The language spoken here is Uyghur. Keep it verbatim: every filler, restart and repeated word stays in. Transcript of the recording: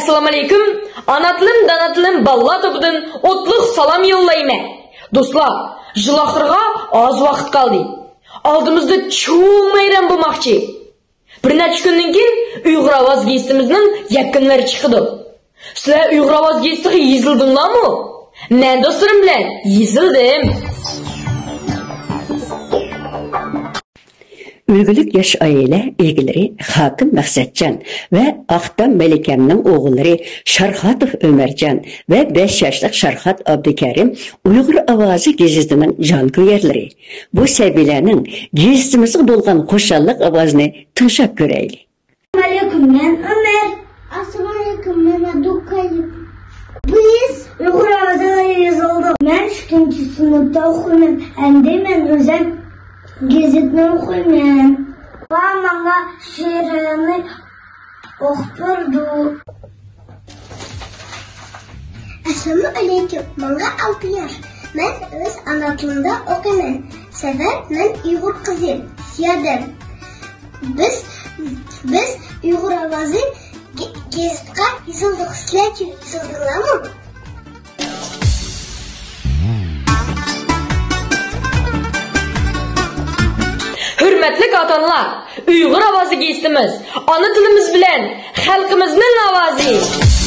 ئەسسالامۇئەلەيكۇم، ئانا تىلىم، دانا تىلىم بالىلار توپىدىن ئوتلۇق سالام يوللايمەن. دوستلار، يىل ئاخىرىغا ئاز ۋاقىت قالدى. ئالدىمىزدا چوڭ بايرام بولماقچى. بىر نەچچە كۈندىن كېيىن ئۇيغۇر ئاۋازى گېزىتىمىزنىڭ يەكۈنلىرى چىقىدۇ. سىلەر ئۇيغۇر ئاۋازى گېزىتىغا يېزىلدىڭلارمۇ؟ مەن دوستلىرىم بىلەن يېزىلدىم. ئۈلگىلىك ياش ئائىلە ئىگىلىرى خاكىم مەقسەتجان ۋە ئاقتام مەلىكەمنىڭ ئوغۇللىرى شارخاتوف ئۆمەرجان ۋە بەش ياشلىق شارخات ئابدۇكەرىم ئۇيغۇر ئاۋازى گېزىتىنىڭ جانكۆيەرلىرى. بۇ سەبىيلەرنىڭ گېزىتىمىزغا بولغان خۇشاللىق ئاۋازىنى تىڭشاپ كۆرەيلى. ئەسسالامۇئەلەيكۇم، مەن ئۆمەر. ئەسسالامۇئەلەيكۇم، مەن ئابدۇكەرىم. بىز ئۇيغۇر ئاۋازىغا يېزىلدۇق. مەن ئىككىنچى سىنىپتا ئوقۇيمەن. ئەمدى مەن ئۆزۈم گېزىتنى ئوقۇيمەن. ۋە ماڭا شېئىرنى ئوقۇپ بەردى. ئەسسالامۇئەلەيكۇم، ماڭا ئالتە ياش. مەن ئۆز ئانا تىلىمدا ئوقۇيمەن. سەۋەب، مەن ئۇيغۇر قىزى، سىيادەم. بىز، بىز ئۇيغۇر ئاۋازى گې-، گېزىتقا يېزىلدۇق. سىلەرچۇ يېزىلدىڭلارمۇ؟ ھۆرمەتلىك ئاتا-ئانىلار، ئۇيغۇر ئاۋازى گېزىتىمىز، ئانا تىلىمىز بىلەن خەلقىمىزنىڭ ئاۋازى.